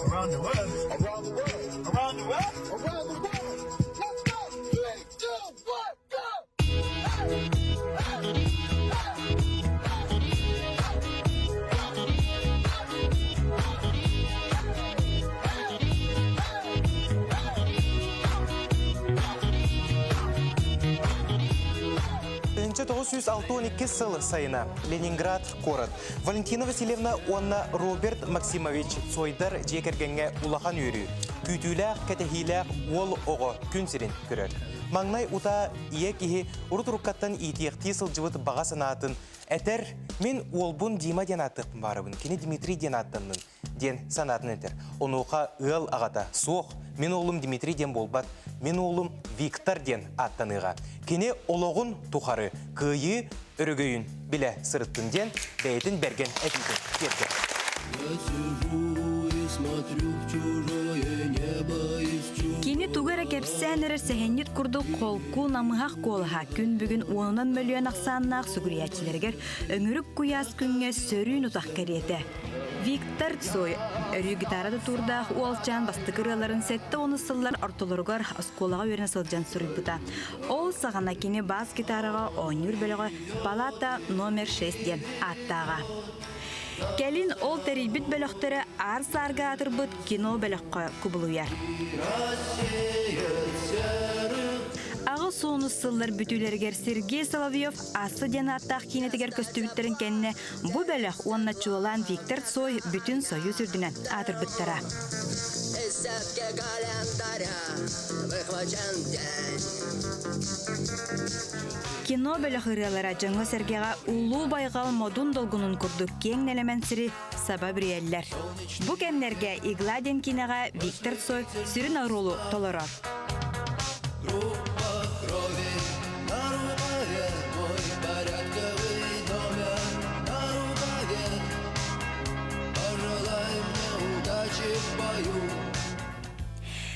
Around the world. Around the world. Around the world. Around the world. Let's go. Three, two, one, go. 1962 сыл сайына Ленинград куорат Валентина Васильевна уонна Роберт Максимович Цойдар дьиэ кэргэҥҥэ улахан үөрүү, күүтүүлээх, кэтэһиилээх уол оҕо күн сирин көрөр. Маҥнай утаа ийэ киһи урут-уруккаттан иитиэхтии сылдьыбыт баҕа санаатын этэр «Мин уолбун Дима диэн ааттыахпын баарабын, кини Дмитрий диэн ааттаннын» диэн санаатын этэр. Онуоха ыал аҕата «Суох, мин уолум Дмитрий диэн буолбат, мин уолум Виктор диэн ааттаныаҕа. Кини олоҕун тухары кыайыы өрөгөйүн билэ сырыттын» диэн бэйэтин бэргэн этиитин тиэрдэр. Кини тугу эрэ кэпсээн эрэр сэһэнньит курдук холку намыһах куолаһа күн бүгүн уонунан мөлүйүөн ахсааннаах сүгүрүйээччилэригэр өҥүрүк куйаас күҥҥэ сөрүүн утах кэриэтэ. Виктор Цой өрүү гитара тутуурдаах уолчаан бастакы ырыаларын 70 сыллар ортолоругар оскуолаҕа үөрэнэ сылдьан суруйбута. Ол саҕана кини бас гитараҕа оонньуур бөлөҕө «Палата номер 6» диэн ааттааҕа. Кэлин ол тэрийбит бөлөхтөрө аар-саарга аатырбыт кино бөлөххө кубулуйар. Аҕыс уонус сыллар бүтүүлэригэр Сергей Соловьев «Асса» диэн ааттаах киинэтигэр көстүбүттэрин кэннэ Бу бөлөх уонна чуолаан Виктор Цой бүтүн Союз үрдүнэн аатырбыттара. Кино бөлөх ырыалара дьоҥҥо-сэргэҕэ Улуу байҕал модун долгунун курдук киэҥ нэлэмэн сири саба бүрүйэллэр. Бу кэмнэргэ Игла диэн киинэҕэ Виктор Цой сүрүн оруолу толорор.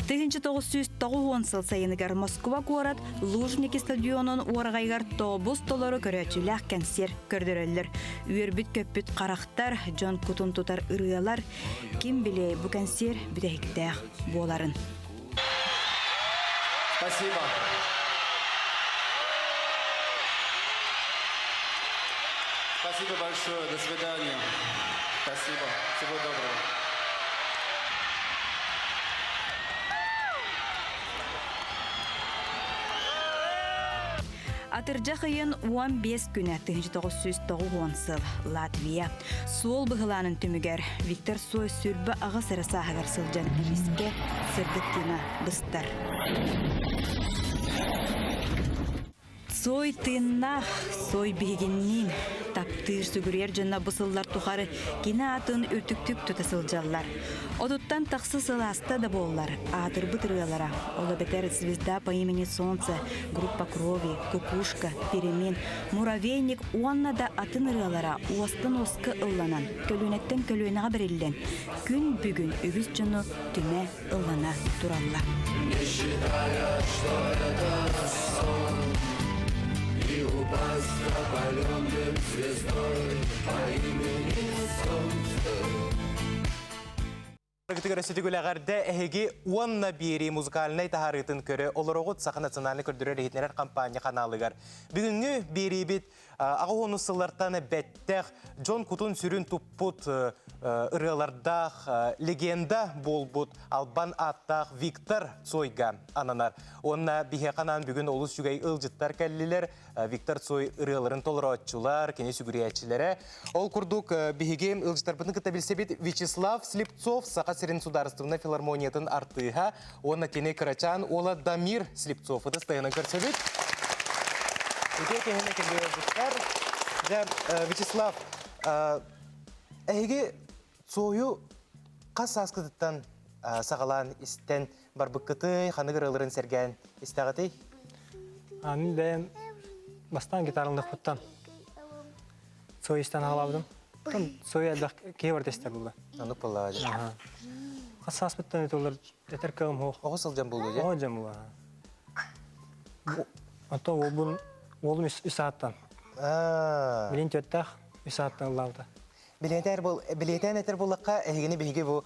1990 сыл сайыныгар Москва куорат Лужники стадионун уораҕайыгар тобус толору көрөөччүлээх кэнсиэр көрдөрөллөр. Үөрбүт-көппүт харахтар, дьон кутун тутар ырыалар, ким билиэй бу кэнсиэр бүтэһиктээх буоларын. Спасибо. Спасибо большое. До свидания. Спасибо. Всего доброго. Атырдьах ыйын 15 күнэ 1990 сыл Латвия Суол быһылаанын түмүгэр Виктор Цой сүрбэ аҕыс эрэ сааһыгар сылдьан эмискэ сырдык тыына быстар. Цой тыыннаах, Цой биһигинниин таптыыр сүгүрүйэр дьонно бу сыллар тухары кини аатын үрдүктүк тута сылдьаллар. Отуттан тахса сыл ааста да буоллар, аатырбыт ырыалара, ол эбэтэр «Звезда по имени Солнце», «Группа крови», «Кукушка», «Перемен», Муравейник уонна да атын ырыалара уостан уоска ылланан, көлүөнэттэн көлүөнэҕэ бэриллэн, күн бүгүн үгүс дьону түмэ ыллана тураллар. Не считая, что это сон, И упасть опаленным звездой по имени Солнце. Барыгытыгар өссө эһиги уонна биэрии музыкальнай таһаарыытын көрө олороҕут Саха национальнай көрдөрөр иһитиннэрэр компания ханаалыгар. Бүгүҥҥү биэриибит аҕа уонус сыллартан бэттэх дьон кутун-сүрүн туппут ырыалардаах легенда буолбут албан ааттаах Виктор Цойга ананар. Уонна биһиэхэ анаан бүгүн олус үчүгэй ыалдьыттар кэллилэр. Виктор Цой ырыаларын толорооччулар, кини сүгүрүйээччилэрэ. Ол курдук, биһиги ыалдьыттарбытын кытта билсэбит Вячеслав Слепцов Саха сирин судаарыстыбаннай филармониятын артыыһа уонна кини кырачаан уола Дамир Слепцов ытыс тыаһынан көрсөбүт. Үтүө киһини кэлбит ыалдьыттар. Дьэ, Вячеслав, эһиги Цойу хас сааскытыттан саҕалаан истэн барбыккытый, ханнык ырыаларын сэргээн истэҕитий? Мин бэйэм бастаан гитаралыахпыттан Цой истэн аҕалаабытым. Цой элбэх киһи барыта истэр буолла. Оннук буоллаҕа дьэ. Хас сааспыттан этоллар этэр кыаҕым суох. Оҕо сылдьан буолуо дьэ. Оҕо сылдьан буолла. Онтон уолбун уолум үс сааттан. Билин түөттээх үс сааттан ыллаабыта. Билиэтэн этэр буоллахха, эһигини биһиги бу.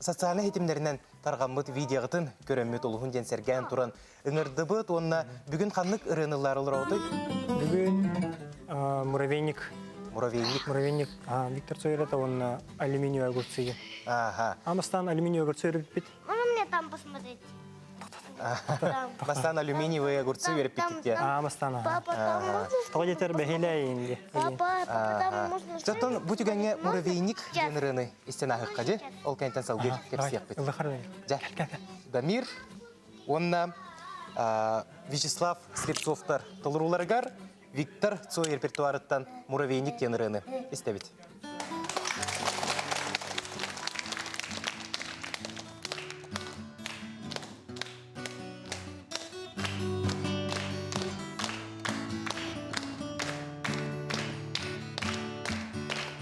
социальнай ситимнэринэн тарҕаммыт видеоҕытын көрөммүт олуһун диэн сэргээн туран ыҥырдыбыт уонна бүгүн ханнык ырыаны ыллаар олороҕутуй? Бүгүн Муравейник. Муравейник. Муравейник Виктор Цой уонна Алюминиевые огурцы. Ага. Амастан алюминиевые огурцы өрүппүт. Можно мне там посмотреть? Бастан алюминиевые огурцы үөрппит Амастан. Папа, там можно? Тоҕо диэтэр бэһилэйин Папа, папа, там можно... Оттон бу түгэҥҥэ Муравейник диэн ырыаны истэн ааһыахха дьэ. Ол кэнниттэн салгыы кэпсиэхпит. Дьэ. Дамир уонна Вячеслав Слепцовтар толорууларыгар Виктор Цой репертуарыттан Муравейник диэн ырыаны истэбит.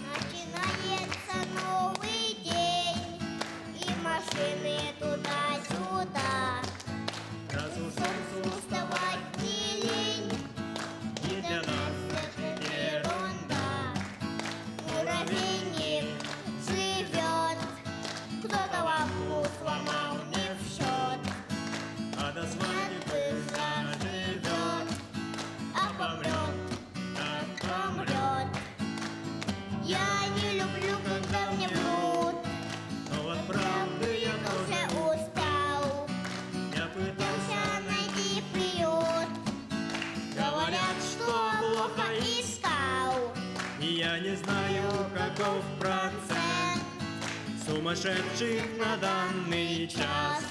Начинается новый день, и машины туда-сюда. Солнцу вставать не лень, и для нас это ерунда. Муравейник живет, кто-то лапку сломал не в счет. А до свадьбы Быстро живет, а помрет, так помрет. Я не люблю, когда мне врут. Но вот правды я Уже устал, Я пытался пытался найти приют. Говорят, что плохо искал. И я не знаю, каков процент сумасшедших на данный час.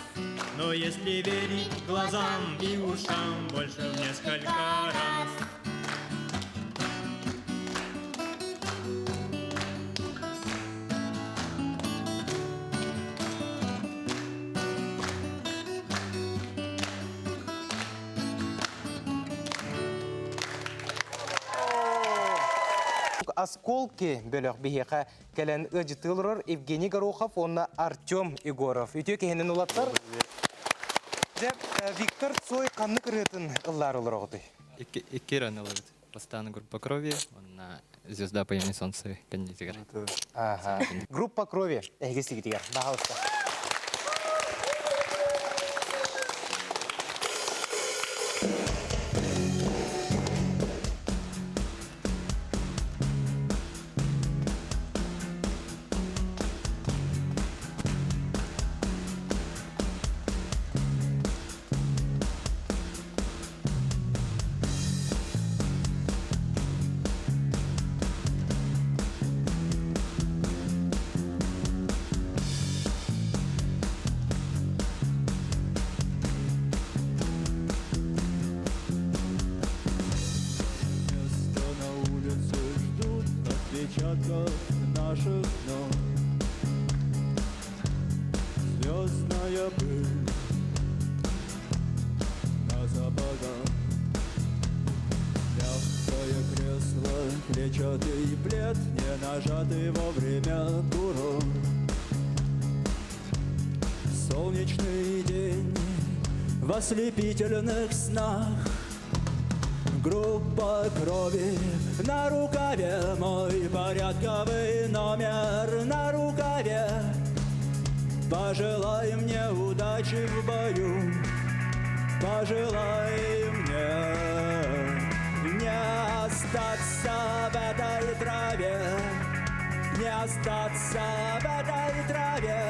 Но если верить глазам и ушам, больше в несколько раз. Осколки бөлөх биһиэхэ кэлэн ыалдьыттыы олорор Евгений Горохов уонна Артем Егоров. Үтүө киһинэн улаттар. Дьэ, Виктор Цой ханнык ырыатын ыллаар олороҕутуй? Икки ырыаны ылабыт. Бастаан группа крови, уонна Звезда по имени Солнце кэннитигэр. Ага. Группа крови эһиги сигитигэр. Баһалыста. Место на улице ждут отпечатков наших ног. Звездная пыль на сапогах. Мягкое кресло, клетчатый плед, не нажатый во время курок. Солнечный день в ослепительных снах. Группа крови на рукаве, мой порядковый номер на рукаве. Пожелай мне удачи в бою, пожелай мне не остаться в этой траве, не остаться в этой траве.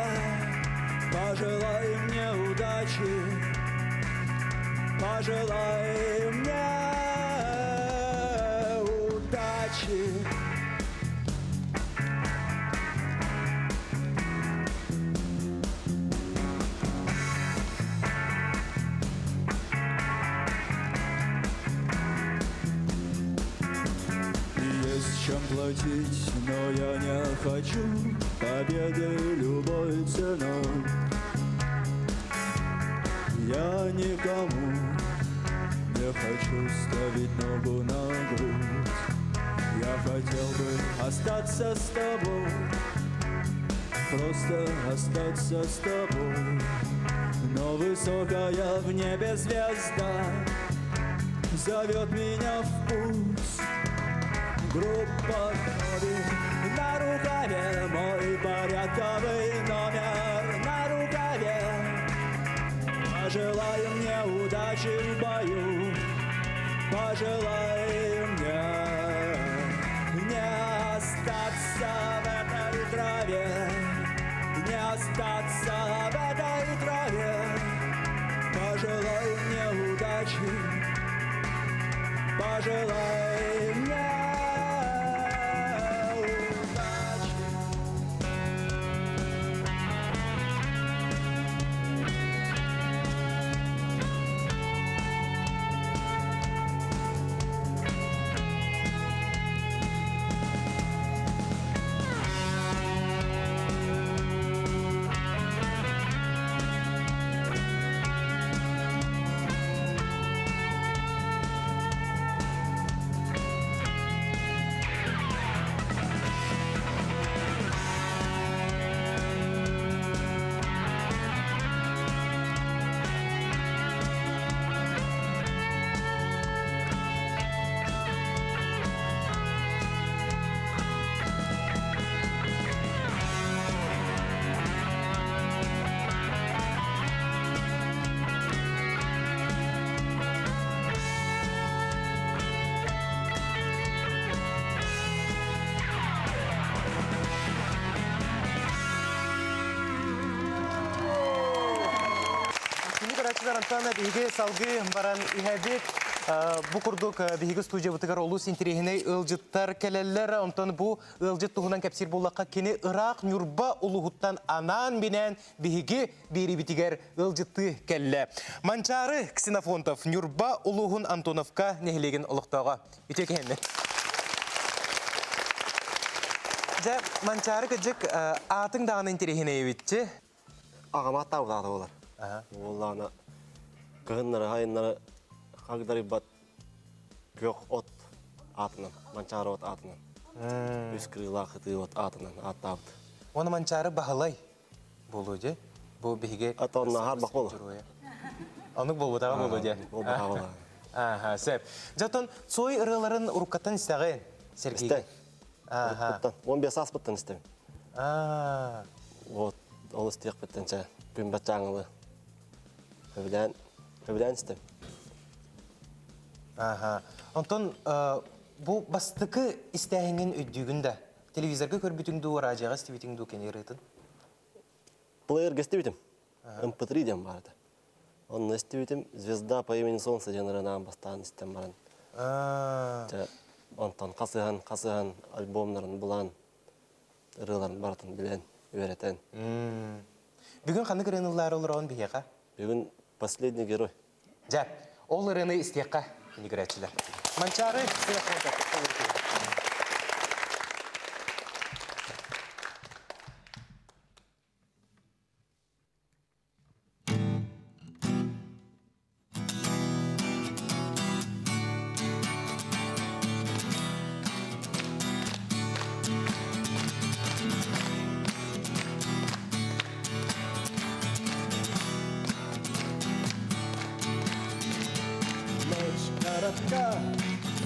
Пожелай мне удачи, пожелай мне удачи. Есть чем платить, но я не хочу победы любой ценой. Я никому не хочу ставить ногу на грудь. Я хотел бы остаться с тобой, просто остаться с тобой. Но высокая в небе звезда зовет меня в путь. Группа крови на рукаве, мой порядковый номер. Удачи в бою, пожелай мне не остаться в этой траве, не остаться в этой траве. Пожелай мне удачи, пожелай мне удачи. Күндү көрөөччүлэр, онтон биһиги салгыы баран иһэбит. Бу курдук биһиги студиябытыгар олус интэриэһинэй ыалдьыттар кэлэллэр. Онтон бу ыалдьыт туһунан кэпсиир буоллахха, кини ыраах Ньурба улууһуттан анаан-минээн биһиги биэриибитигэр ыалдьыттыы кэллэ. Манчаары Ксенофонтов Ньурба улууһун Антоновка нэһилиэгин олохтооҕо. Үтүө киһини. Дьэ, Манчаары кыдьык аатыҥ даҕаны интэриэһинэйэбитчи. Аҕам ааттаабыт аата буолар. Буоллаҕына кыһыннары сайыннары хагдарыйбат күөх от аатынан, Манчаары от аатынан, үс кырыылаах ытыы от аатынан ааттаабыт. Уонна Манчаары Баһылай буолуо дии. Бу биһиги Ата онно хаарбах буолуо. Оннук буолбутаҕа буолуо дии. Буолбатаҕа буолуо. Ааха, сөп. Дьэ, оттон Цой ырыаларын уруккаттан истэҕин, Сергей? Истэн. Уруккуттан. 15 ааспыттан истэбин. Аа. Вот, ол истиэхпиттэн чэ, күн баччааҥылы сөбүлээн, сөбүлээн истэбин. Ааха. Онтон бу бастакы истээһиҥҥин өйдүүгүн да? Телевизорга көрбүтүҥ дуу, радиоҕа истибитиҥ дуу кини ырыатын? Плеерга истибитим. MP3 диэн баар этэ. Онно истибитим «Звезда по имени Солнце» диэн ырыанаан бастаан истэн баран. Дьэ, онтон хасыһан, хасыһан альбомнарын булан, ырыаларын барытын билэн, үөрэтэн. Бүгүн ханнык ырыаны ыллаары олороҕун биһиэхэ? Бүгүн «Последний герой». Дьэ, ол ырыаны истиэххэ, кини көрөөччүлэр. Манчаары Ночь коротка,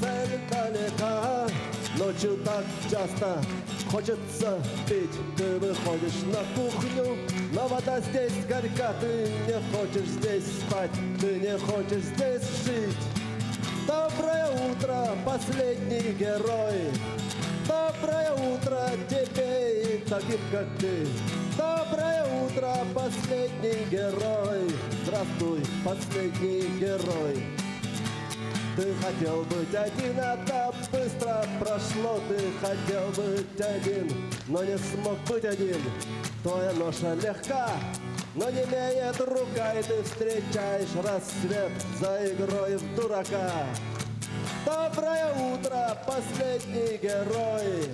цель далека, Ночью так часто хочется пить. Ты выходишь на кухню, но вода здесь горька. Ты не хочешь здесь спать, ты не хочешь здесь жить. Доброе утро, последний герой. Доброе утро тебе и таким, как ты. Доброе утро, последний герой. Здравствуй, последний герой. Ты хотел быть один, а так быстро прошло. Ты хотел быть один, но не смог быть один. Твоя ноша легка, но не имеет рука, и ты встречаешь рассвет за игрой в дурака. Доброе утро, последний герой.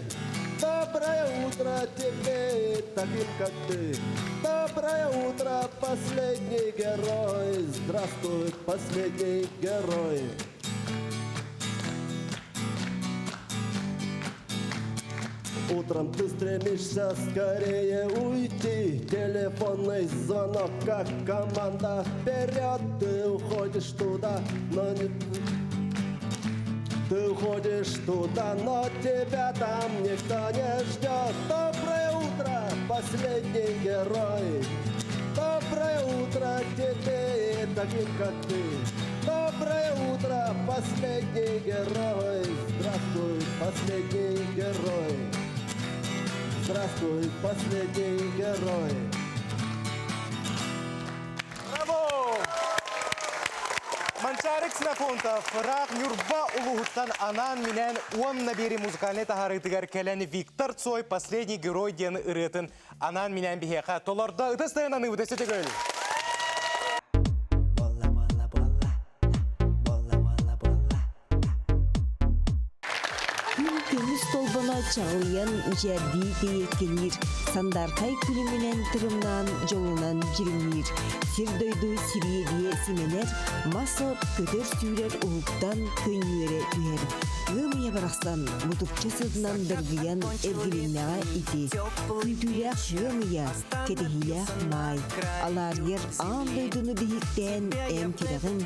Доброе утро тебе и таким, как ты. Доброе утро, последний герой. Здравствуй, последний герой. Утром ты стремишься скорее уйти. Телефонный звонок, как команда вперед. Ты уходишь туда, но не... Ты уходишь туда, но тебя там никто не ждет. Доброе утро, последний герой. Доброе утро тебе и таким, как ты. Доброе утро, последний герой. Здравствуй, последний герой. Здравствуй, последний герой. Браво! Манчаары Ксенофонтов ыраах Ньурба улууһуттан анаан-минээн уонна биэрии музыкальнай таһаарыытыгар кэлэн Виктор Цой «Последний герой» диэн ырыатын анаан-минээн биһиэхэ толордо. Ытыс тыаһын аныыбыт өссө төгүл. Күн көмүс толбоно чаҕылыйан мичээрдии тэйиэккэлиир, сандаархай күлүмүнэн тырымнаан дьолунан дьиримниир, сир-дойду сириэдийэ симэнэр, мас-от көтөр-сүүрэр уһуктан көнньүөрэ түһэр. Ыам ыйа барахсан мутукча сытынан дыргыйан эргилиннэҕэ ити. Күүтүүлээх ыам ыйа, кэтэһиилээх маай, алаарыйар аан дойдуну биһиктээн эн кэрэҕин,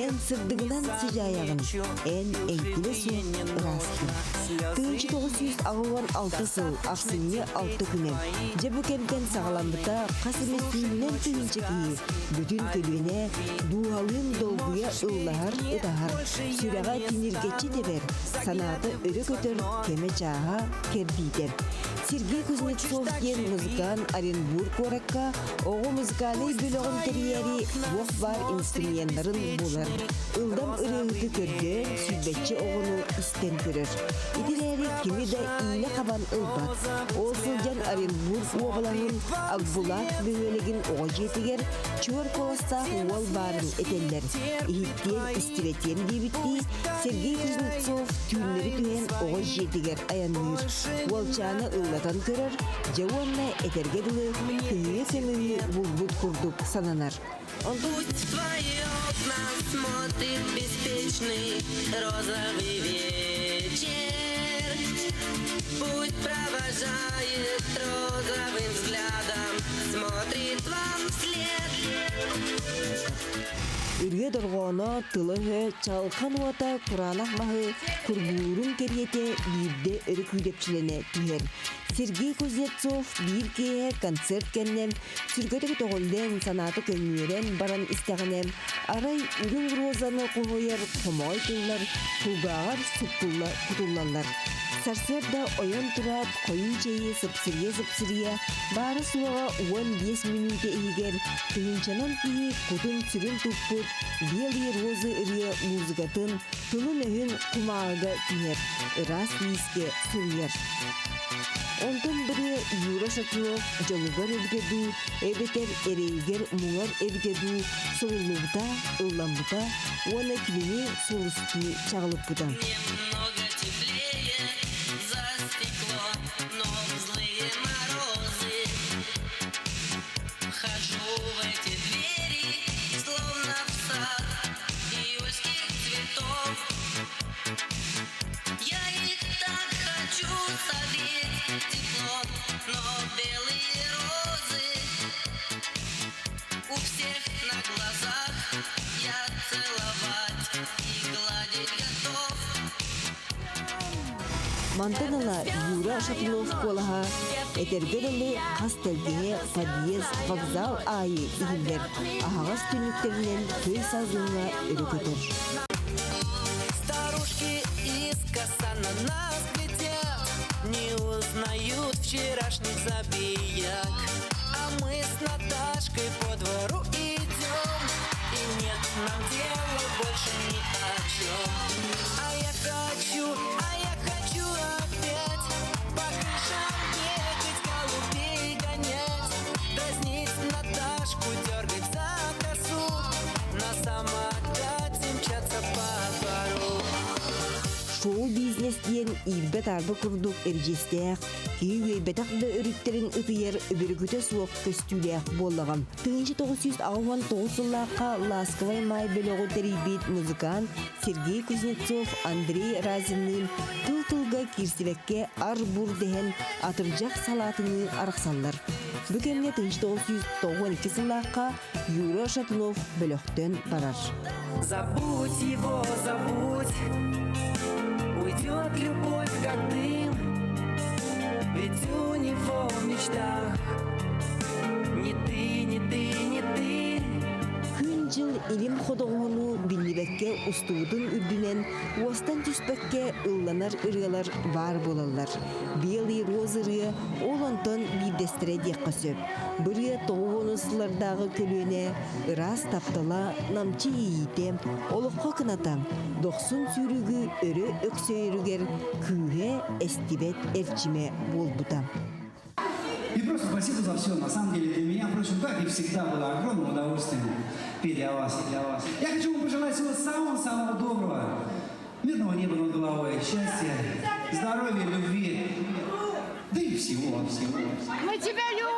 эн сырдыгынан сыдьаайаҕын, эн эҥкилэ суох ырааскын. 1986 сыл ахсынньы 6 күнэ. Дьэ бу кэмтэн саҕаламмыта хас эмэ сүүннэн тыһыынча киһи бүтүн көлүөнэ дууһалыын долгуйа ыллаһар, ытаһар, сүрэҕэ тиниргэччи тэбэр, санаата өрө көтөр кэмэ-чааһа кэрдиитэ. Сергей Кузнецов диэн музыкант Оренбург куоракка оҕо музыкальнай бөлөҕүн тэрийээри туох баар инструменнарын булар. Ылдам ырыаһыты көрдөөн, сүүрбэччэ оҕону истэн көрөр. Ити эрээри кими да иилэ хабан ылбат. Ол сылдьан Оренбург уобалаһын Акбулат бөһүөлэгин оҕо дьиэтигэр чуор куоластаах уол баарын этэллэр. Иһиттиэн, истибэтиэн диэбиттии, Сергей Кузнецов түүннэри түһэн оҕо дьиэтигэр айанныыр. Уолчааны ыллатан көрөр, дьэ уонна этэргэ дылы көһүйэ көмүһү булбут курдук сананар. Пусть в твои окна смотрит беспечный розовый вечер. Пусть провожает розовым взглядом, смотрит вам вслед. Үргэ дорҕооно, тыла-өһө, чаҕылхан уота кураанах маһы курбуурун кэриэтэ биирдэ өрө күүдэпчилэнэ түһэр. Сергей Кузнецов биир киэһэ концерт кэннэ сүргэтэ көтөҕүллэн, санаата көнньүөрэн баран истэҕинэ, арай үрүҥ розаны хоһуйар хомоҕой тыллар кулгааҕар суккулла кутуллаллар. Сарсыарда ойон тураат, хойуу чэйи сыпсырыйа-сыпсырыйа, баара-суоҕа 15 мүнүүтэ иһигэр тыһыынчанан киһи кутун-сүрүн туппут «Белые розы» ырыа музыкатын тылын-өһүн кумааҕыга түһэр, ыраас лиискэ суруйар. Онтон бырыа Юра Шатунов дьолугар эбитэ дуу, эбэтэр эрэйигэр муҥар эбитэ дуу суруллубута, ылламмыта уонна кинини сулустуу чаҕылыппыта. Немного теплее за стеклом, но в злые морозы. Вхожу в эти двери, словно в сад июльских цветов. Я их так хочу согреть теплом, но белые розы у всех на глазах я целовать и гладить готов. Мантан ыла Юра Шатунов куолаһа этэргэ дылы хас тэлгэһэ, подъезд, вокзал аайы иһиллэр аһаҕас түннүктэринэн көй салгыҥҥа өрө көтөр. Старушки искоса на нас глядят, не узнают вчерашних забияк. А мы с Наташкой по двору идем, и нет нам дела больше ни о чем. А я хочу опять по крышам бегать, голубей гонять, дразнить Наташку, дергать за косу, на самокате мчаться по двору. Шоу-бизнес диэн иирбэ-таарба курдук эрдьиэстээх, киһи үөйбэтэх да өрүттэрин ытыйар үбүрүгүтэ суох көстүүлээх буоллаҕа. 1989 сыллаахха «Ласковый май» бөлөҕү тэрийбит музыкант Сергей Кузнецов Андрей Разинныын тыл-тылга киирсибэккэ ар-бур дэһэн атырдьах салаатыныы арахсаллар. Бу кэмҥэ 1992 сыллаахха Юра Шатунов бөлөхтөн барар. Забудь его, забудь, уйдет любовь, как дым, ведь у него в мечтах не ты, не ты, не ты. Күн-дьыл илим ходоҕоһунуу биллибэккэ устубутун үрдүнэн уостан түспэккэ ылланар ырыалар баар буолаллар. Белый роз ырыа ол онтон биирдэстэрэ диэххэ сөп. Бу ырыа тоҕус сыллардааҕы көлүөнэ ыраас таптала, намчы иэйиитэ, олоххо кыната, дохсун сүүрүгү өрө өксөйөрүгэр күүһэ эстибэт эрчимэ буолбута. И просто спасибо за все. На самом деле для меня, впрочем, как и всегда, было огромным удовольствием петь для вас и для вас. Я хочу вам пожелать всего самого-самого доброго. Мирного неба над головой, счастья, здоровья, любви, да и всего, всего. Мы тебя любим!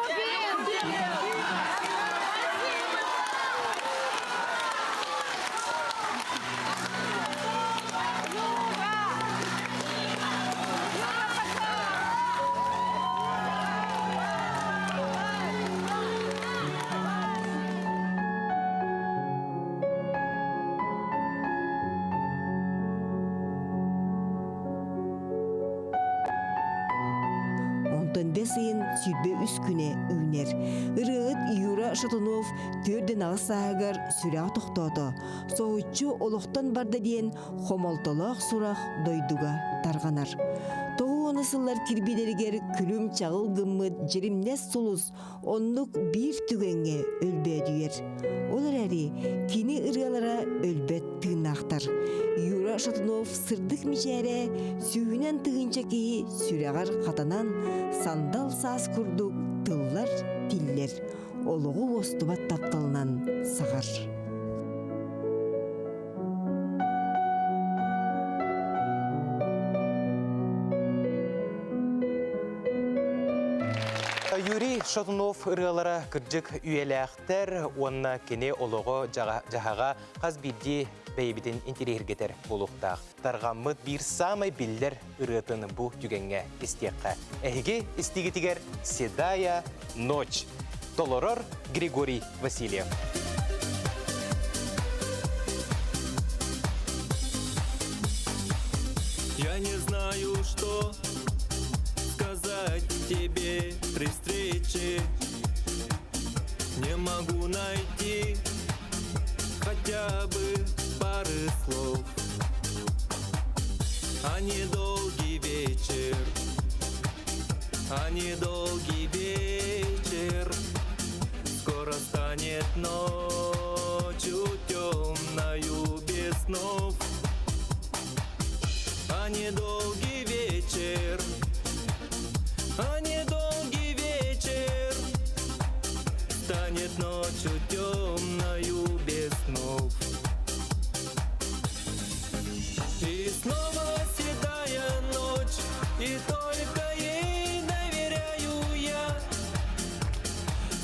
Онтон бэс ыйын 23 күнэ үүнэр. Ырыаһыт Юра Шатунов төрдүн аҕыс сааһыгар сүрэҕэ тохтоото. Соһуччу олохтон барда диэн хомолтолоох сурах дойдуга тарҕанар. Тоҕу сыллар кирбиилэригэр күлүм-чаҕыл гыммыт дьиримнэс сулус оннук биир түгэҥҥэ өлбөөдүйэр. Ол эрээри кини ырыалара өлбөт тыыннаахтар. Юра Шатунов сырдык мичээрэ сүүһүнэн тыһыынча киһи сүрэҕэр хатанан сандал саас курдук тыллар тиллэр, олоҕу уостубат тапталынан саҕар. Юрий Шатунов ырыалара кырдьык үйэлээхтэр уонна кини олоҕо дьаһаҕа хас биирдии бэйэбитин интириэһиргэтэр буолуохтаах. Тарҕаммыт биир саамай биллэр ырыатын бу түгэҥҥэ истиэххэ. Эһиги истигитигэр «Седая ночь» толорор Григорий Васильев. Я не знаю, что сказать тебе при встрече. Не могу найти хотя бы пары слов. А недолгий вечер, а недолгий вечер Скоро станет ночью темною без снов. А недолгий вечер, а недолгий вечер Станет ночью темною без снов. И снова седая ночь, и только ей доверяю я.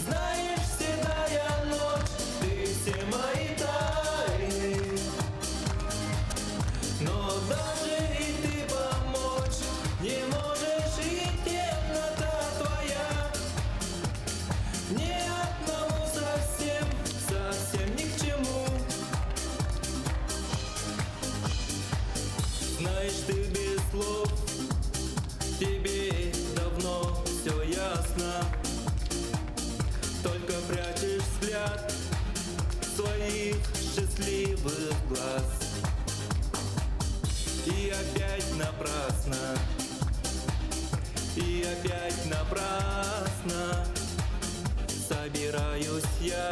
Знаешь, седая ночь, ты все мои тайны. Но даже и ты помочь не можешь, и темнота твоя Ни одному совсем, совсем ни к чему. Знаешь, ты без слов, тебе давно все ясно. Только прячешь взгляд своих счастливых глаз. И опять напрасно, и опять напрасно Собираюсь я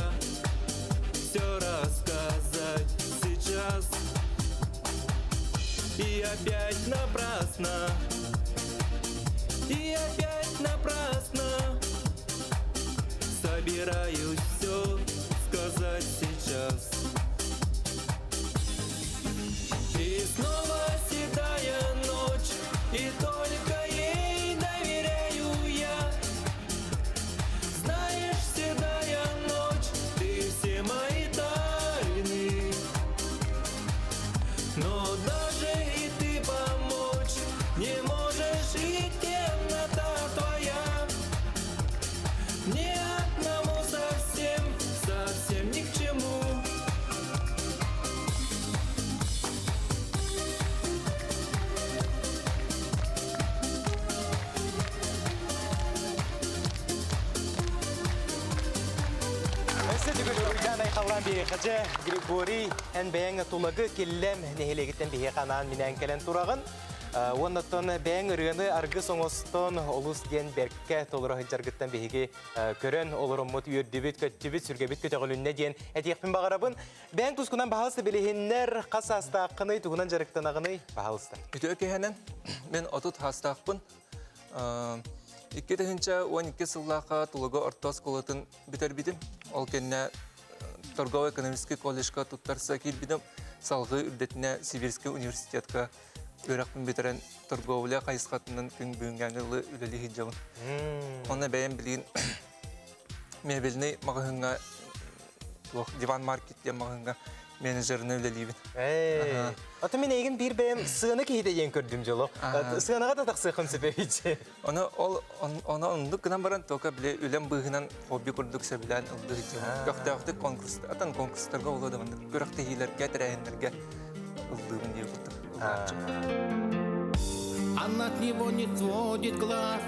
все рассказать сейчас. И опять напрасно, и опять напрасно Собираюсь все сказать сейчас. И снова седая ночь, и только ей доверяю я. Знаешь, седая ночь, ты все мои тайны. Но даже и ты помочь не можешь, и темнота твоя Ни одному совсем, совсем ни к чему. Өссө төгүл уруйдаан айхаллаан биэриэххэ дьэ, Григорий, эн бэйэҥ Тулагы Киллэм нэһилиэгиттэн биһиэхэ анаан-минээн кэлэн тураҕын. Уоннаттан бэйэҥ ырыаны аргыс оҥостон олус диэн бэркэ толоро сылдьаргыттан биһиги көрөн олороммут үөрдүбүт, көттүбүт, сүргэбит көтөҕүлүннэ диэн этиэхпин баҕарабын. Бэйэҥ тускунан баһалыста билиһиннэр, хас саастааххыный, тугунан дьарыктанаҕыный, баһалыста. Үтүө киһинэн мен 30 саастаахпын. 2012 сыллаахха Тулуга орто оскуолатын бүтэрбитим. Ол кэннэ торгово-экономический колледжка туттарса киирбитим. Салгыы үрдэтинэ Сибирский университетка үөрэхпин бүтэрэн торговля хайысхатынан күн бүгүҥҥэ ылы үлэлии сылдьабын. Онно бэйэм билигин мебельный маҕаһыыҥҥа диван маркет диэн маҕаһыыҥҥа менеджеринэн үлэлиибин. Ата мин эйигин биир бэйэм сыана киһитэ диэн көрдүм дьоло. Сыанаҕа да тахсыаххын сөп эбит. Ону ол ону оннук гынан баран только били үлэм быыһынан хобби курдук сөбүлээн ыллыы сылдьабын. Көхтөөхтүк конкурс атын конкурстарга буолуо да маннык күрэхтэһиилэргэ, тэрээһиннэргэ ыллыыбын диир курдук ыллааччым. Она от него не сводит глаз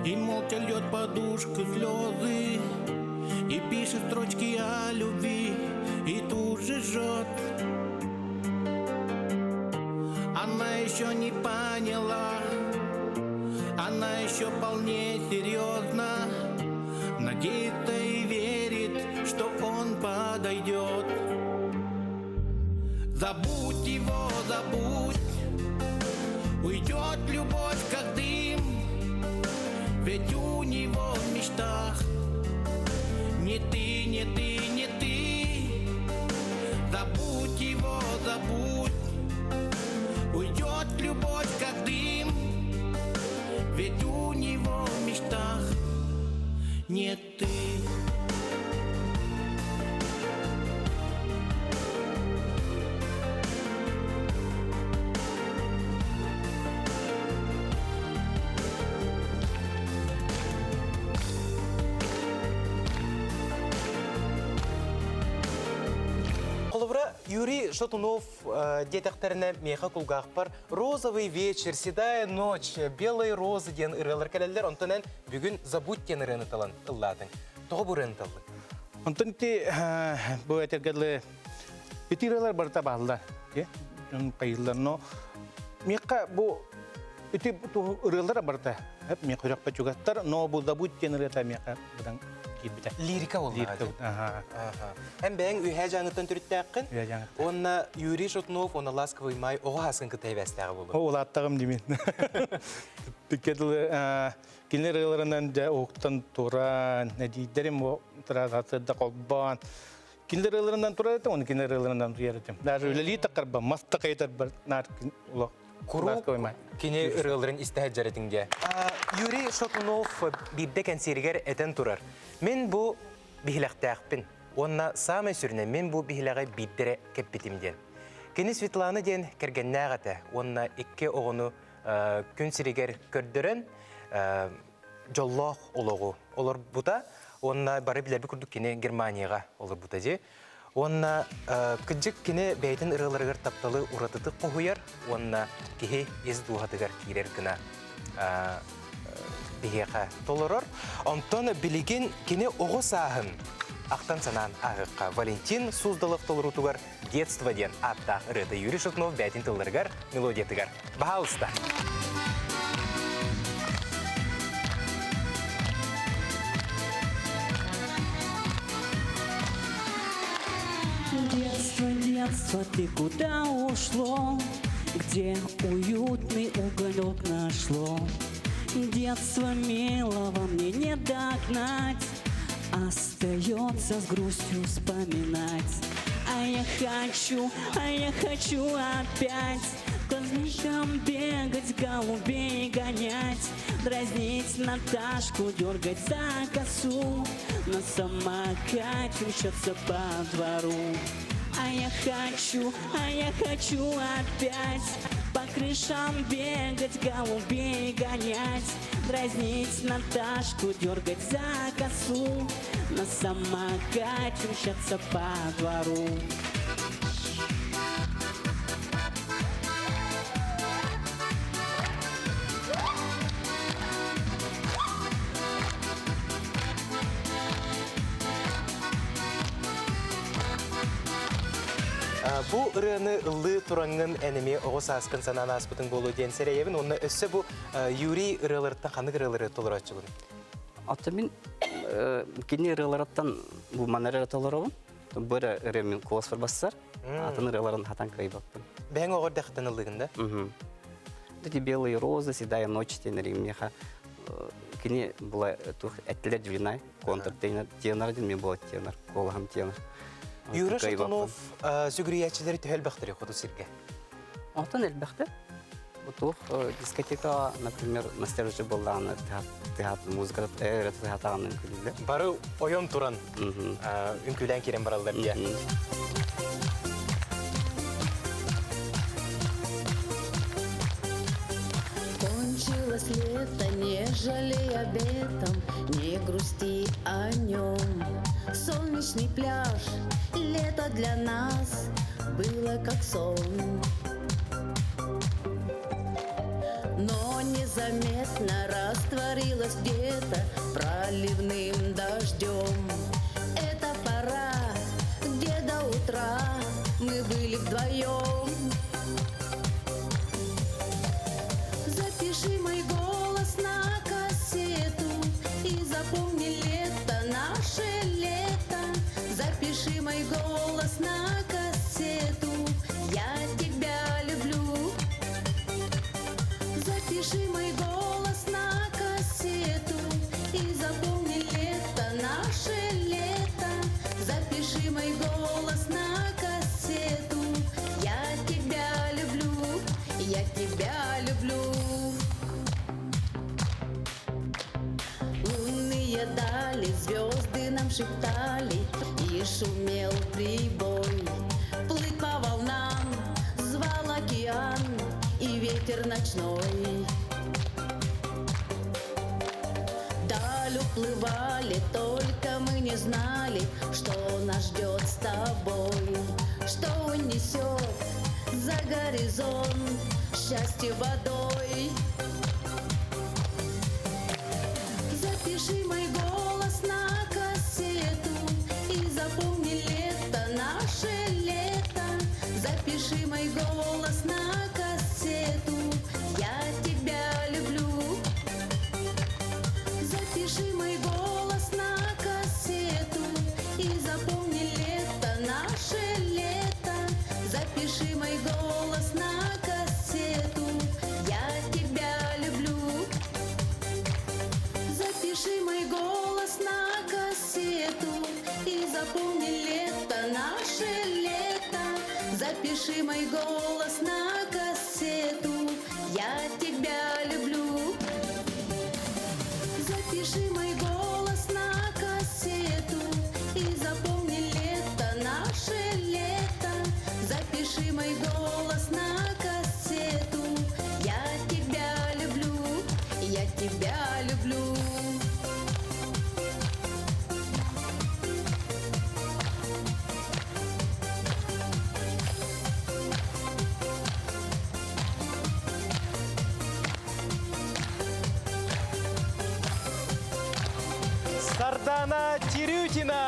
И молча льет подушку слезы И пишет строчки о любви И тут же жжет Она еще не поняла Она еще вполне серьезно Надеется и верит, что он подойдет Забудь его, забудь Уйдет любовь, как дым Ведь у него в мечтах Не ты, не ты, не ты Забудь его, забудь Уйдет любовь, как дым Ведь у него в мечтах Не ты. Холобура, Юрий Шатунов диэтэхтэринэ миэхэ кулгаахпар «Розовый вечер», «Седая ночь», «Белые розы» диэн ырыалар кэлэллэр. Онтон эн бүгүн «Забудь» диэн ырыаны талан ыллаатыҥ. Тоҕо бу ырыаны таллыҥ? Онтон ити бу этэргэ дылы ити ырыалар барыта бааллар. Хайыллар, но миэхэ бу ити ырыалар барыта миэхэ үрөхпө чугастар, но бу «Забудь» диэн ырыата миэхэ быдан киирбитэ. Лирика буоллаҕа. Эн бэйэҥ Үөһээ Дьааҥыттан төрүттээххин. Үөһээ Дьааҥыттан. Уонна Юрий Шатунов уонна Ласковый май оҕо ааскын кытта эбээстээҕэ буолуо. О, улааттаҕым димин. Түкке дылы кинилэр ырыаларынан дьэ уһуктан туран, эдиийдэрим да холбоон, кинилэр ырыаларынан турар этим, оны кинилэр ырыаларынан туйар этим. Даже үлэлии тахарба, мас та кайтарбар наар улах Куруук кини ырыаларын истэ сылдьар этиҥ дии. Юрий Шатунов биирдэ кэнсиэригэр этэн турар. Мин бу биһилэхтээхпин уонна саамай сүрүнэ мин бу биһилэҕи биирдэ эрэ кэппитим диэн. Кини Светлана диэн кэргэннээх этэ уонна икки оҕону күн сиригэр көрдөрөн дьоллоох олоҕу олорбута уонна бары билэрбит курдук кини Германияҕа олорбута дии. Уонна кырдьык кини бэйэтин ырыаларыгар тапталы уратытык хоһуйар уонна киһи ис дууһатыгар киирэр гына биһиэхэ толорор. Онтон билигин кини оҕо сааһын ахтан санаан ааһыахха Валентин Суздалов толоруутугар «Детство» диэн ааттаах ырыата Юрий Шатунов бэйэтин тылларыгар, мелодиятыгар. Баһаалыста! Детство, детство, ты куда ушло? Где уютный уголок нашло? Детство милого мне не догнать, Остается с грустью вспоминать. А я хочу, а я хочу опять Козликом бегать, голубей гонять, Дразнить Наташку, дергать за косу, На самокате мчаться по двору. А я хочу опять По крышам бегать, голубей гонять, Дразнить Наташку, дергать за косу, На самокате мчаться по двору. Бу ырыаны ыллыы тураҥҥын эн эмиэ оҕо сааскын санаан ааспытыҥ буолуо диэн сэрэйэбин уонна өссө бу Юрий ырыаларыттан ханнык ырыалары толорооччугун? Оттон мин кини ырыаларыттан бу манна эрэ толоробун. Бу эрэ ырыа мин куоласпар бассар. Атын ырыаларын хатан кыайбаппын. Бэйэҥ оҕо эрдэхтэн ыллыгын да? Эти белые розы, седая ночь диэн миэхэ кини була туох эттилер дьүлүнай контр тенор диэн мен була тенор куолаһым тенор. Юра Шатунов сүгүрүйээччилэри төһө элбэхтэрий хоту сиргэ? Онтон элбэхтэр. Туох дискотека, например, настержи буоллаҕына тыһаат музыка тыһаатаҕынан үҥкүүлүүллэр. Бары ойон туран үҥкүүлээн киирэн бараллар дии. Кончилось лето, не жалей об этом, не грусти о нем. Солнечный пляж, лето для нас было как сон. Но незаметно растворилась где-то проливным дождем. Это пора, где до утра мы были вдвоем. Запиши мой голос на кассету и запомни лето, наше лето. Запиши мой голос на кассету, я тебя люблю. Запиши мой голос на кассету и запомни лето, наше лето. Запиши мой голос на кассету, я тебя люблю, я тебя люблю. Лунные дали, звезды нам шептали, и шумел прибой. Плыть по волнам звал океан и ветер ночной. Даль уплывали, только мы не знали, что нас ждет с тобой, что унесет за горизонт счастье водой. Запиши мой голос на кассету и запомни лето, наше лето. Запиши мой голос на кассету, я тебя люблю. Запиши мой голос на кассету и запомни лето, наше лето. Запиши мой голос на кассету, я тебя люблю. Запиши мой голос на кассету и запомни лето, наше лето. Запиши мой голос на кассету, я тебя люблю. Запиши мой голос на кассету и запомни лето, наше лето. Запиши мой голос на кассету, я тебя люблю, я тебя люблю. Сардана Терютина!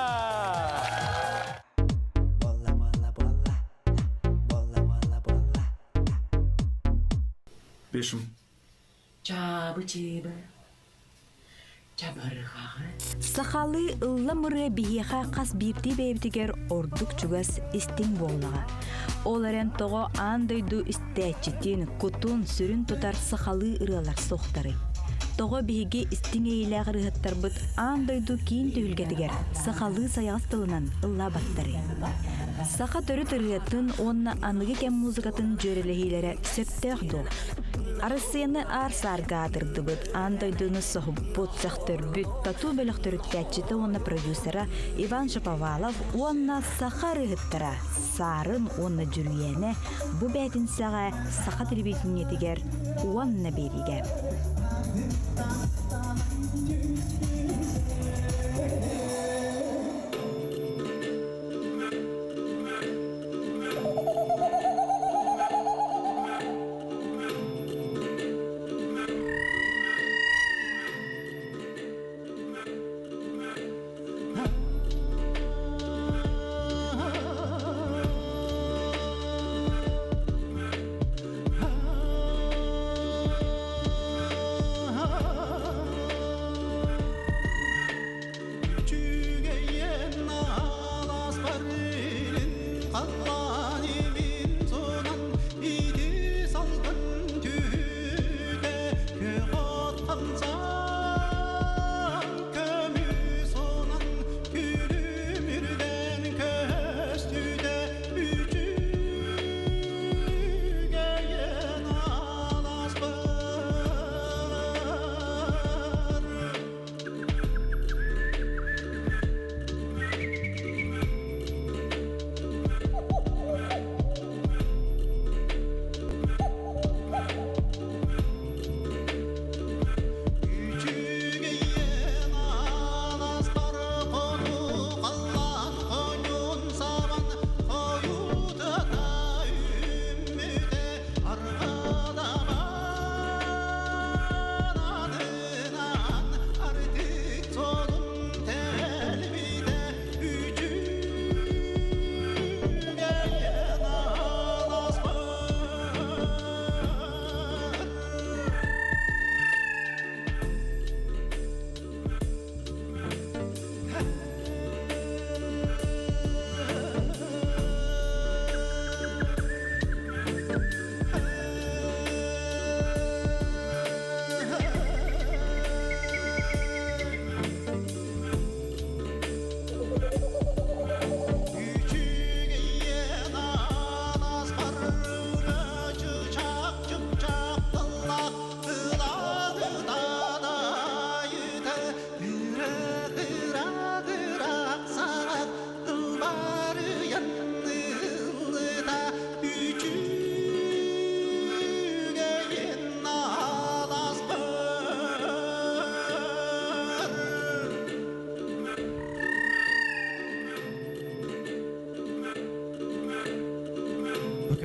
Пишем. Чабы-чыбы. Чабырҕаҕы. Сахалыы ыллам ырыа биһиэхэ хас биирдии бэйэбитигэр ордук чугас истиҥ буоллаҕа. Ол эрэн тоҕо аан дойду истээччитин, кутун, сүрүн тутар сахалыы ырыалар суохтарый? Тоҕо биһиги истиҥ эйэлээх ырыаһыттарбыт аан дойду киин түһүлгэтигэр сахалыы сайаҕас тылынан ыллаабаттарый? Саха төрүт ырыатын уонна аныгы кэм музыкатын дьүөрэлэһиилэрэ сөптөөх дуо? Арассыыйаны аар-саарга аатырдыбыт, аан дойдуну соһуппут, сөхтөрбүт, тату бөлөх төрүттээччитэ уонна продюсера Иван Шаповалов уонна саха ырыаһыттара Саарын уонна Дьүрүйээнэ бу бээтинсэҕэ саха телевидениетигэр уонна биэриигэ.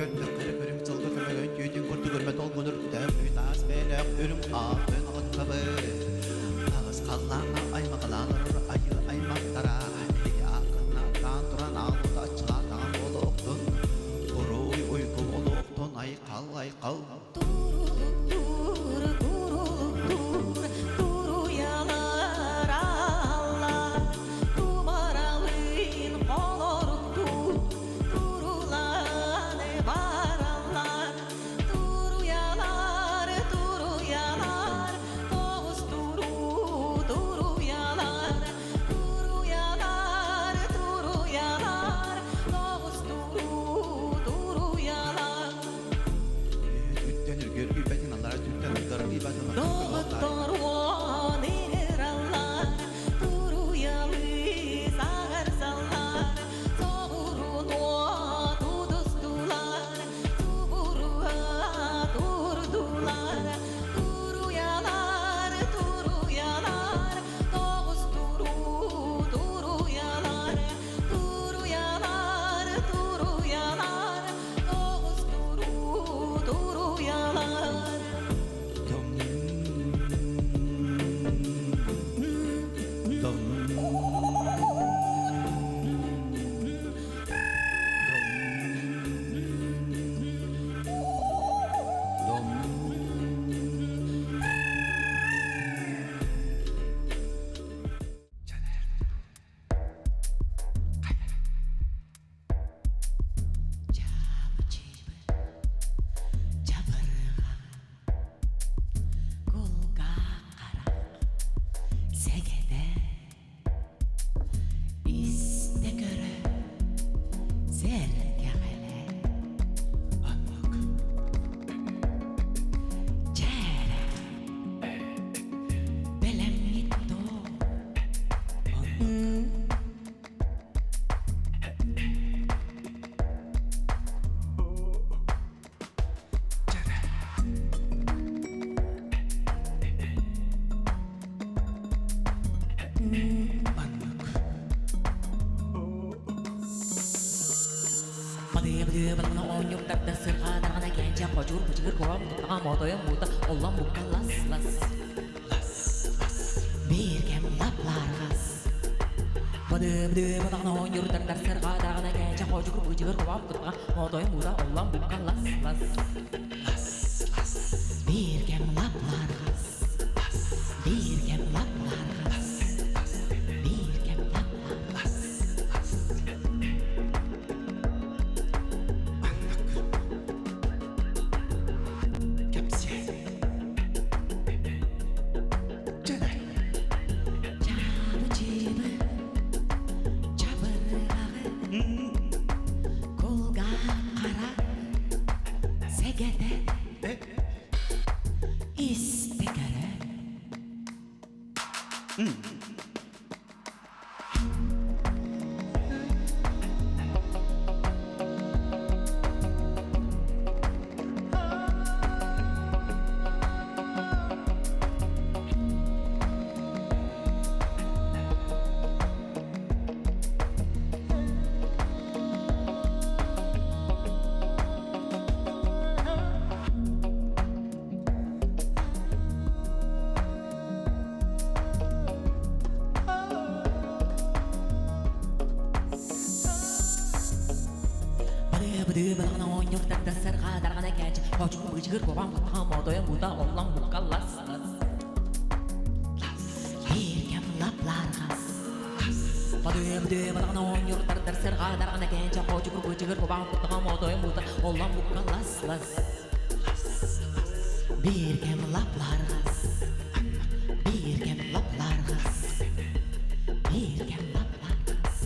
Көрдөххө эрэ көрүҥ сылгы көмөгөн түүтүн курдук өрмө долгун үрдээх үтаас бэйэлээх үрүҥ аатын аҕыттабыт. Аҕыс халлааҥҥа аймаҕалаан олорор айыы аймахтара эһиги ааккытын туран аалбыта аччылаатаҕын буолуохтун. Уруй уйгу буолуохтун айхал айхал. Туруялар алла, тумаралын холоруктуу, туруланы бараллар. Туруялар, туруялар, тоҕус туруу, туруялар. Туруялар, туруялар, тоҕус туруу, туруялар. Үттэн үргүөр күйбэтин, аллара түттэн ыргар күйбэтин. Доҕоттор уон ыҥыраллар, туруйалыы саҥарсаллар, соҕуруун уот утустулар, субуруһа турдулар. Туруйалар, туруйалар, тоҕус туруу, туруйалар. Туруйалар, туруйалар, тоҕус туруу, туруйалар. Сэгэтэ истэ көрө сэргэҕэлэ Чээрэ бэлэмҥит доо Оонньуктарда сырҕаатаҕына кээнчэ хочуур бычыгыр куһаҕан куттаҕа моотойон буута оллон букка лас лас биир кэм лап-лаарҕас Бадыы-бадыы оонньуурдардар сырҕаатаҕына кээнчэ хочугур бычыгыр куһаҕан куттаҕа моотойон буута оллон букка лас лас биир кэм лап-лаарҕас биир кэм лап-лаарҕас биир кэм лап-лаарҕас. Чабы-чыбы, чабырҕаҕы, кулгаах хара сэгэтэ, истэ көрө. Биир кэм лап-лаарҕас, биир кэм лап-лаарҕас, биир кэм лап-лаарҕас.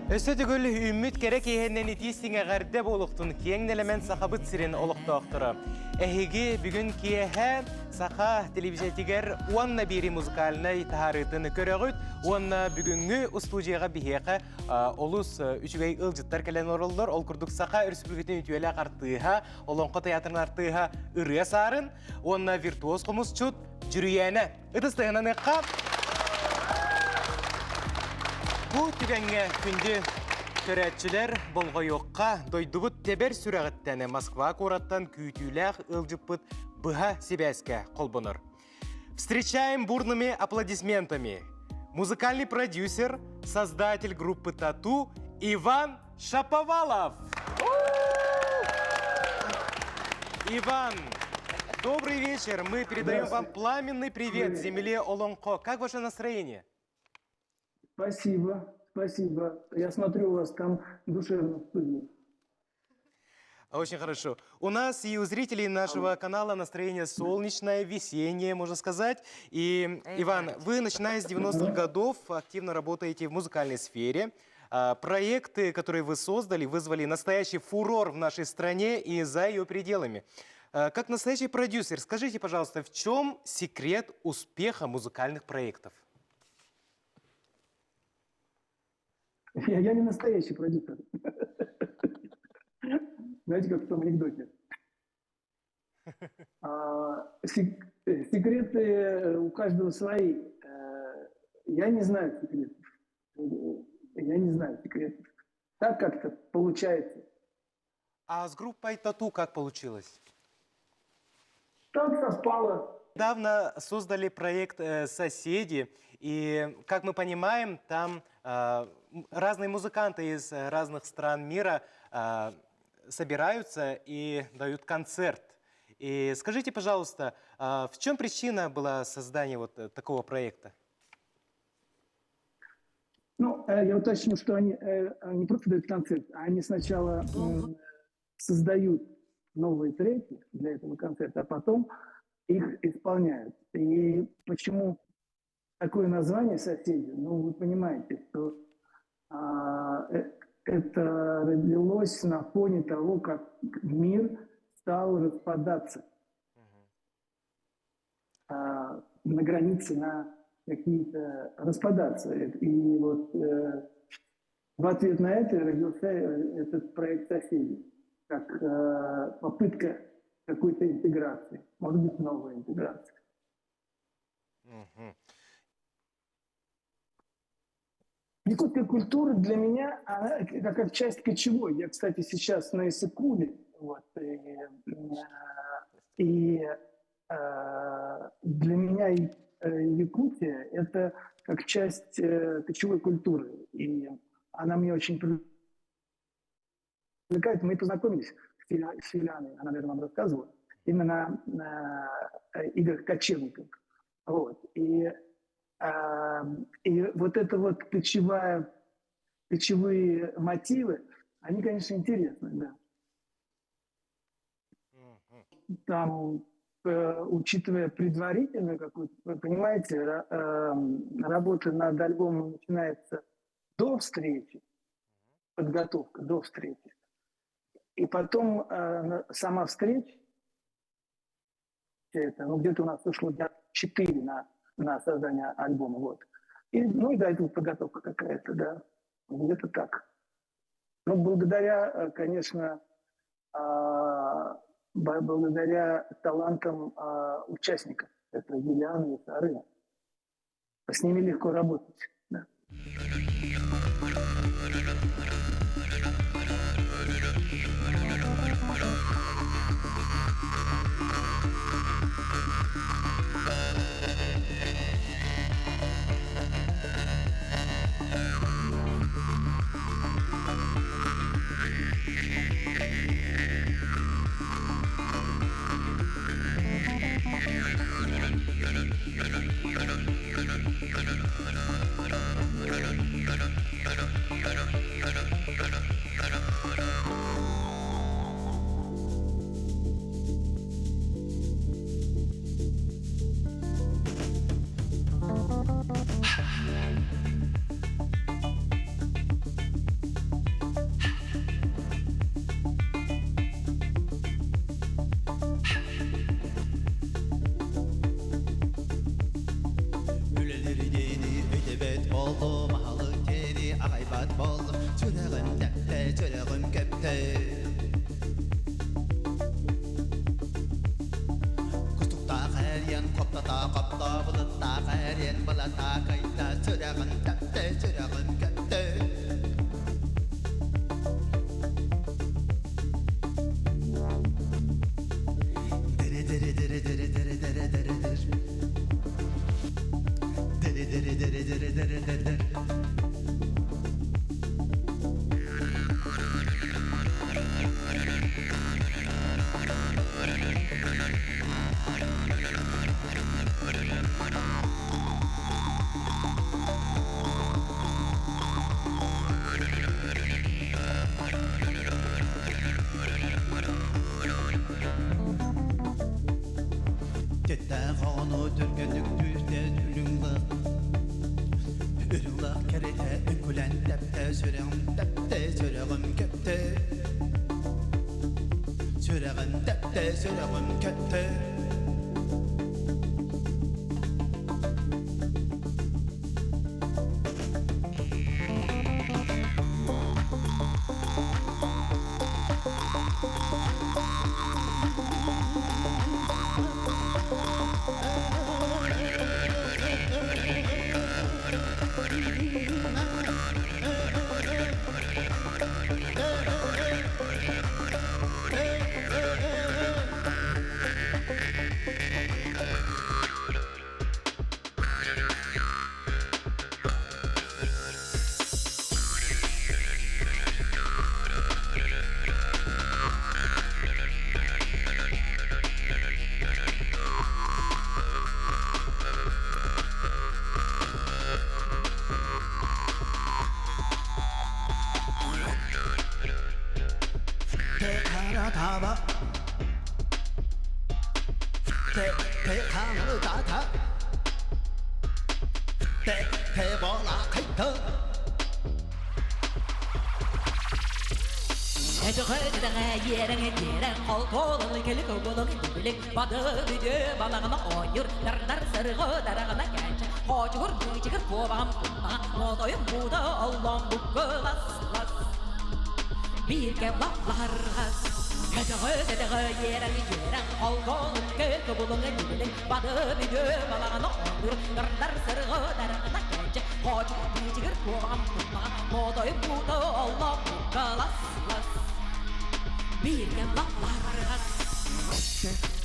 Өссө төгүл үүммүт кэрэ киэһэннэн итии сиҥэҕэрдэ буолуохтун киэҥ нэлэмэн Сахабыт сирин олохтоохторо. Эһиги бүгүн киэһэ саха телевизиятигэр уонна биэри музыкальнай таһаарыытын көрөҕүт уонна бүгүҥҥү устуудьуйаҕа биһиэхэ олус үчүгэй ыалдьыттар кэлэн олороллор. Ол курдук Саха Өрөспүүбүлүкэтин үтүөлээх артыыһа, Олоҥхо театрын артыыһа Ырыа Саарын уонна виртуоз хомусчут Дьүрүйээнэ. Ытыс тыһынаныахха. Бу түгэҥҥэ күндү көрөөччүлэр болҕойуохха дойдубут тэбэр сүрэҕиттэн Москва куораттан күүтүүлээх ыалдьыппыт быһа сибээскэ холбонор. Встречаем бурными аплодисментами музыкальный продюсер, создатель группы «Тату» Иван Шаповалов! Иван, добрый вечер. Мы передаем вам пламенный привет земле Олонхо. Как ваше настроение? Спасибо, спасибо. Я смотрю, у вас там душевно в студии. Очень хорошо. У нас и у зрителей нашего канала настроение солнечное, весеннее, можно сказать. И, Иван, вы, начиная с 90-х годов, активно работаете в музыкальной сфере. Проекты, которые вы создали, вызвали настоящий фурор в нашей стране и за ее пределами. Как настоящий продюсер, скажите, пожалуйста, в чем секрет успеха музыкальных проектов? Я не настоящий продюсер. Знаете, как в том анекдоте. Секреты у каждого свои. Я не знаю секретов. Я не знаю секретов. Так как-то получается. А с группой «Тату» как получилось? Так совпало. Недавно создали проект «Соседи», и, как мы понимаем, там разные музыканты из разных стран мира собираются и дают концерт. И скажите, пожалуйста, в чем причина была создания вот такого проекта? Ну, я уточню, что они не просто дают концерт, а они сначала создают новые треки для этого концерта, а потом их исполняют. И почему такое название «Соседи»? Ну, вы понимаете, что это родилось на фоне того, как мир стал распадаться на границе, на какие-то распадаться. И вот в ответ на это родился этот проект «Соседи», как попытка какой-то интеграции, может быть, новая интеграция. Якутская культура для меня, она как часть кочевой. Я, кстати, сейчас на Иссык-Куле, вот, и для меня Якутия – это как часть кочевой культуры. И она мне очень привлекает. Мы познакомились с Юлианой, она, наверное, вам рассказывала, именно на играх кочевников. Вот. И вот это вот кочевые мотивы, они, конечно, интересны, да. Там, учитывая предварительную какую-то, вы понимаете, работа над альбомом начинается до встречи, подготовка до встречи. И потом сама встреча, это, ну, где-то у нас ушло дня 4 на создание альбома. Вот. И, ну и до этого подготовка какая-то, да, где-то так. Но благодаря, конечно, благодаря талантам участников, это Юлиана и Сарына. С ними легко работать. Да. боллум, Аһылык диэни аҕайбат боллум, Сүрэҕим тэптэ, сүрэҕим көптө. Кустуктаах эриэн хоптото хопто, Былыттаах эриэн былата кыйда, Сүрэҕим тэптэ, сүрэҕим көптө. Тэттээх оҕону түргэнник түүртэн үрүҥ-лах Үрүҥ-лах кэрэтэ үҥкүлэн тэптэ сүрэҕим тэптэ сүрэҕим көптө Сүрэҕим тэптэ сүрэҕим көптө. Те-та-ра-та-ба. Те-те-та-ра-та-та. Те-те-бо-ла-кай-та.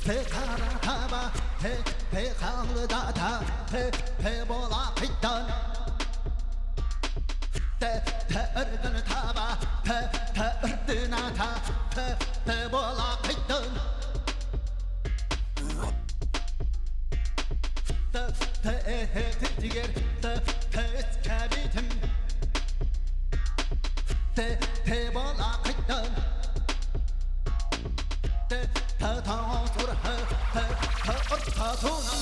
Те-та-ра-та-ба, те-те-ха-ла-та-та, те-те-бо-ла-кай-та. Те-те-эр-гын-та-ба, те-те-эр-дына-та, те-те-бо-ла-кай-та. Те-те-э-хэ-ти-тигэр, те-те-эс-кэбитим. Те-те-бо-ла-кай-та. Те-та-та-тур-хэ, те-та-эр-та-туна.